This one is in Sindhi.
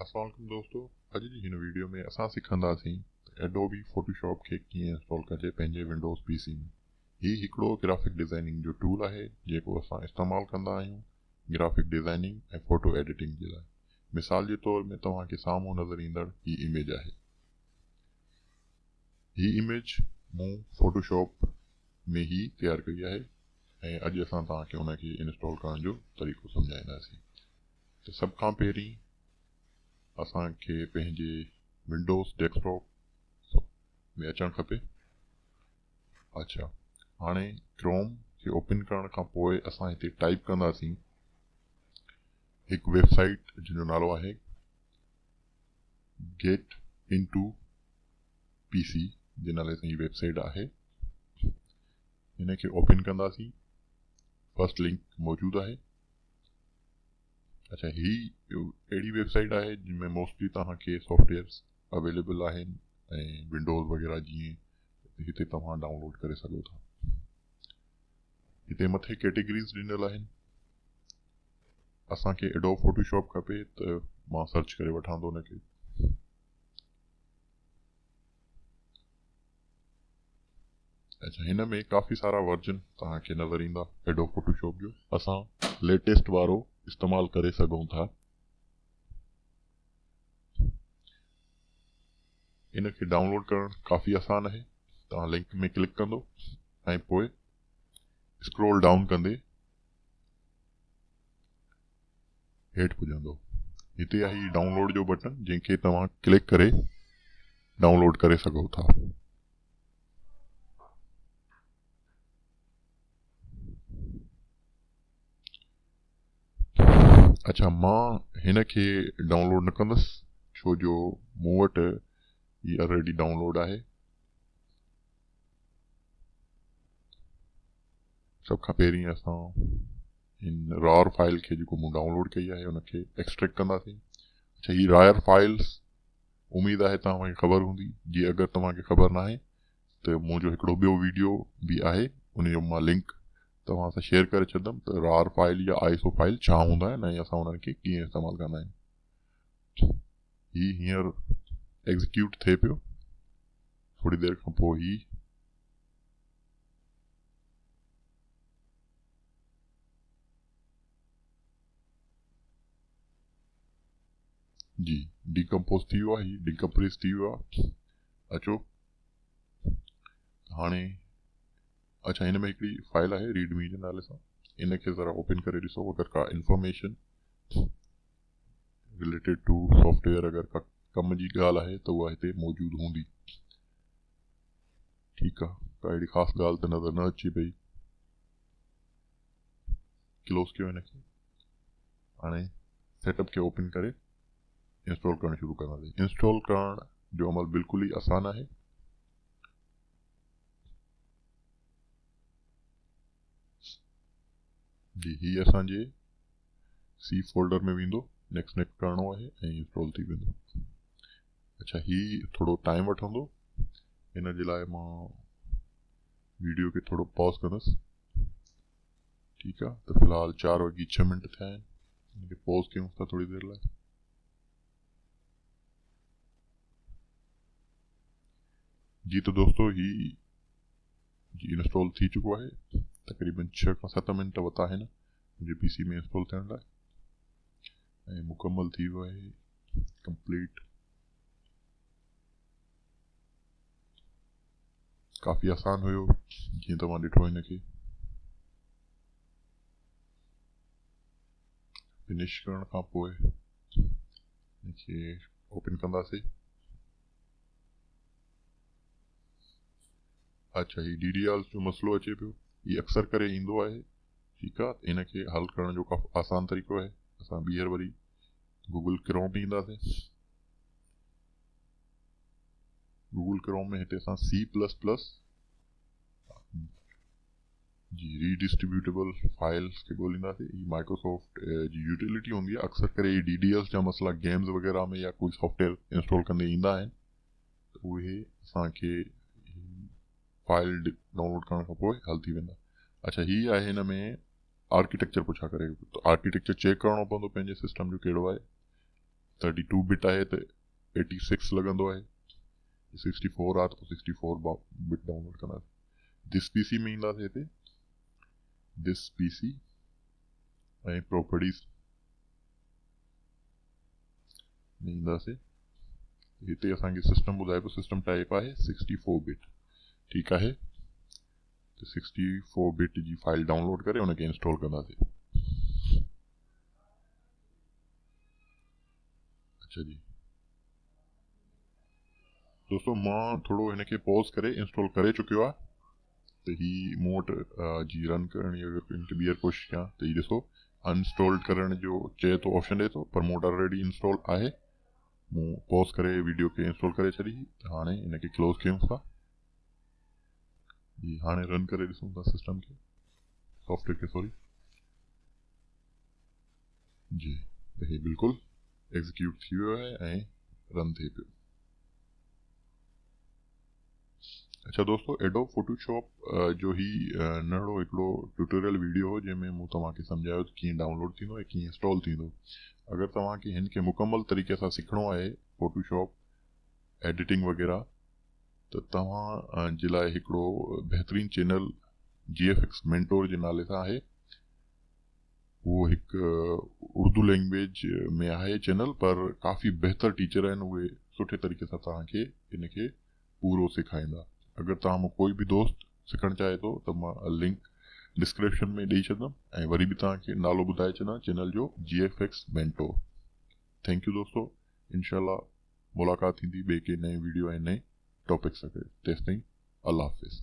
اسلام عليڪم دوستو اڄ جي هن ويڊيو ۾ اسان سکنداسين ته ايڊوبي فوٽوشاپ کي ڪيئن انسٽال ڪجي پنهنجي ونڊوز پي سي ۾ هي هڪڙو گرافڪ ڊزائننگ جو ٽول آهي جيڪو اسان استعمال ڪندا آهيون گرافڪ ڊزائننگ ۽ فوٽو ايڊيٽنگ جي لاء مثال جي طور ۾ توهان کي سامهون نظر ايندڙ هي اميج آهي هي اميج مون فوٽوشاپ ۾ ئي تيار ڪئي آهي ۽ اڄ اسان توهان کي ان کي انسٽال ڪرڻ جو طريقو سمجهائينداسين ته سڀ کان پهرين اسان کي پنهنجي ونڊوز ڊيسڪٽاپ ۾ اچڻ کپي. اڇا هاڻي ڪروم کي اوپن ڪرڻ کان پوء اسان هتي ٽائپ ڪنداسين هڪ ويب سائيٽ جنهن جو نالو آهي گيٽ انٽو پي سي جي نالي سان هي ويب سائيٽ آهي هن کي اوپن ڪنداسين فرسٽ لنڪ موجود آهي اڇا هي اهڙي ويب سائيٽ آهي جنهن ۾ موسٽلي توهان کي سافٽويئرس اويليبل آهن ۽ ونڊوز وغيره جيئن هتي توهان ڊائونلوڊ ڪري سگهو ٿا هتي مٿي ڪيٽيگريز ڏنل آهن اسان کي ايڊوب فوٽوشاپ کپي ته مان سرچ ڪري وٺان ٿو ان کي اڇا هن ۾ ڪافي سارا ورجن توهان کي نظر ايندا ايڊوب فوٽوشاپ جو اسان ليٽيسٽ وارو استعمال ڪري سگهون ٿا ان کي ڊائونلوڊ ڪرڻ ڪافي آسان آهي توهان لنڪ ۾ ڪلڪ ڪندو ۽ پوء اسڪرول ڊائون ڪندي هيٺ پڄندو هتي آهي ڊائونلوڊ جو بٽڻ جنهن کي توهان ڪلڪ ڪري ڊائونلوڊ ڪري سگهو ٿا. اڇا مان هن کي ڊائونلوڊ نه ڪندس ڇو جو مون وٽ هي آلريڊي ڊائونلوڊ آهي سڀ کان پهرين اسان هن رار فائل کي جيڪو مون ڊائونلوڊ ڪئي آهي ان کي ايڪسٽريڪٽ ڪنداسين اڇا هي رائر فائلز اميد آهي توهان کي خبر هوندي جي اگر توهان کي خبر ناهي ته منهنجو هڪڙو ٻيو ويڊيو به آهي ان جو مان لنڪ توهان سان شيئر ڪري ڇڏندم ته رار فائل يا آئي سو فائل ڇا هوندا آهن ۽ اسان انهن کي ڪيئن استعمال ڪندا آهيون هي هينئر ايگزيڪيوٽ ٿئي پيو ٿوري دير کان پوء هي جي ڊيڪمپوز ٿي ويو آهي هي ڊيڪمپريس ٿي ويو آهي اچو هاڻي اڇا هن ۾ هڪڙي فائل آهي ريڊ مي جي نالي سان ان کي ذرا اوپن ڪري ڏسو اگر ڪا انفارميشن رليٽيڊ ٽو سافٽويئر اگر ڪا ڪم جي ڳالهه آهي ته اها هتي موجود هوندي ٺيڪ آهي ڪا اهڙي خاص ڳالهه ته نظر نه اچي پئي ڪلوز ڪيو هن کي هاڻي سيٽ اپ کي اوپن ڪري انسٽال ڪرڻ شروع ڪنداسين انسٽال ڪرڻ جو عمل بلڪل ئي آسان آهي جي هي اسان جي سي فولڊر ۾ ويندو نيڪسٽ نيڪسٽ ڪرڻو آهي ۽ انسٽال ٿي ويندو اچھا هي ٿورو ٽائيم وٺندو ان جي لاء مان ويڊيو کي ٿورو پاز ڪندس ٺيڪ آ ته في الحال چار وڳي ڇهه منٽ ٿيا آهن ان کي پوز ڪيون ٿا ٿوري دير لاء جي ته دوستو هي جي انسٽال ٿي چڪو آهي تقريبن ڇهه کان ست منٽ وتا آهن منهنجي پي سي ۾ انسٽال ٿيڻ لاء ۽ مڪمل ٿي ويو آهي ڪمپليٽ ڪافي آسان هيو جيئن توهان ڏٺو هن کي فنش ڪرڻ کان پوء هن کي اوپن ڪنداسين اچھا هي ڊي ڊي آر جو مسئلو اچي پيو هي اڪثر ڪري ايندو آهي ٺيڪ آهي هن کي حل ڪرڻ جو ڪافي آسان طريقو آهي اسان ٻيهر وري گوگل ڪروم ۾ اينداسين گوگل ڪروم ۾ هتي اسان سي پلس پلس جي ري ڊسٽريبيوٽيبل فائلز کي ڳولينداسين هي مائڪروسافٽ جي يوٽيلٽي هوندي آهي اڪثر ڪري هي ڊي ڊي ايس جا مسئلا گيمز وغيره ۾ يا ڪوئي سافٽويئر انسٽال ڪندي ايندا آهن ته اهي اسانکي فائل ڊائونلوڊ ڪرڻ کان پوء حل ٿي ويندا اچھا هي آهي هن ۾ آرڪيٽيڪچر پڇا ڪري آرڪيٽيڪچر چيڪ ڪرڻو پوندو پنهنجي سسٽم جو ڪهڙو آهي. 32 بٽ آهي ته 86 لڳندو آهي، 64 آهي ته پوء 64 بٽ ڊائونلوڊ ڪنداسين. This P سي ۾ اينداسين هتي this P سي ۽ پراپرٽيز ۾ اينداسين. هتي اسان کي سسٽم ٻڌائي پيو سسٽم ٽائپ آهي 64 بٽ، ٺيڪ آهي ته 64 بٽ جي فائل ڊائونلوڊ ڪري ان کي انسٽال ڪنداسين. اچھا جي دوستو مان ٿورو هن کي پوز ڪري انسٽال ڪري چڪيو آهي ته هي مون وٽ جي رن ڪرڻ جي اگر هن کي ٻيهر ڪوشش ڪيان ته هي ڏسو انسٽال ڪرڻ جو چئي ٿو آپشن ڏئي ٿو پر مون وٽ آلريڊي انسٽال آهي. مون پوز ڪري ويڊيو کي انسٽال ڪري ڇڏي ته هاڻي هن کي ڪلوز ڪيون ٿا جي. هاڻي رن ڪري ڏسون ٿا سسٽم کي، سافٽويئر کي سوري جي. ته هي بلڪل ايگزيڪيوٽ ٿي ويو آهي ۽ رن ٿئي پيو. اچھا دوستو ايڊوب فوٽوشاپ جو هي ننڍڙو هڪڙو ٽيوٽوريل ويڊيو هو جنهن ۾ مون توهان کي سمجهايو ته ڪيئن ڊائونلوڊ ٿيندو ۽ ڪيئن انسٽال ٿيندو. اگر توهان کي هن کي مڪمل طريقي سان سکڻو آهي فوٽوشاپ ايڊيٽنگ وغيره ته توهان جي لاء هڪڙو بهترين channel G F X mentor جي نالي سان آهي. اهو هڪ اردو لينگويج ۾ آهي چينل پر ڪافي بهتر ٽيچر آهن اهي سٺي طريقي سان توهان کي ان کي پورو سيکاريندا. اگر توهان مان ڪوئي به دوست سکڻ چاهي ٿو ته مان لنڪ ڊسڪرپشن ۾ ڏئي ڇڏندم ۽ وري به توهان کي نالو ٻڌائي ڇڏان چينل جو G F X mentor. Thank you دوستو انشاء الله ملاقات ٿيندي ٻئي ڪنهن نئين ويڊيو ۽ نئين ٽاپڪ سان گڏ تيستائين الله حافظ.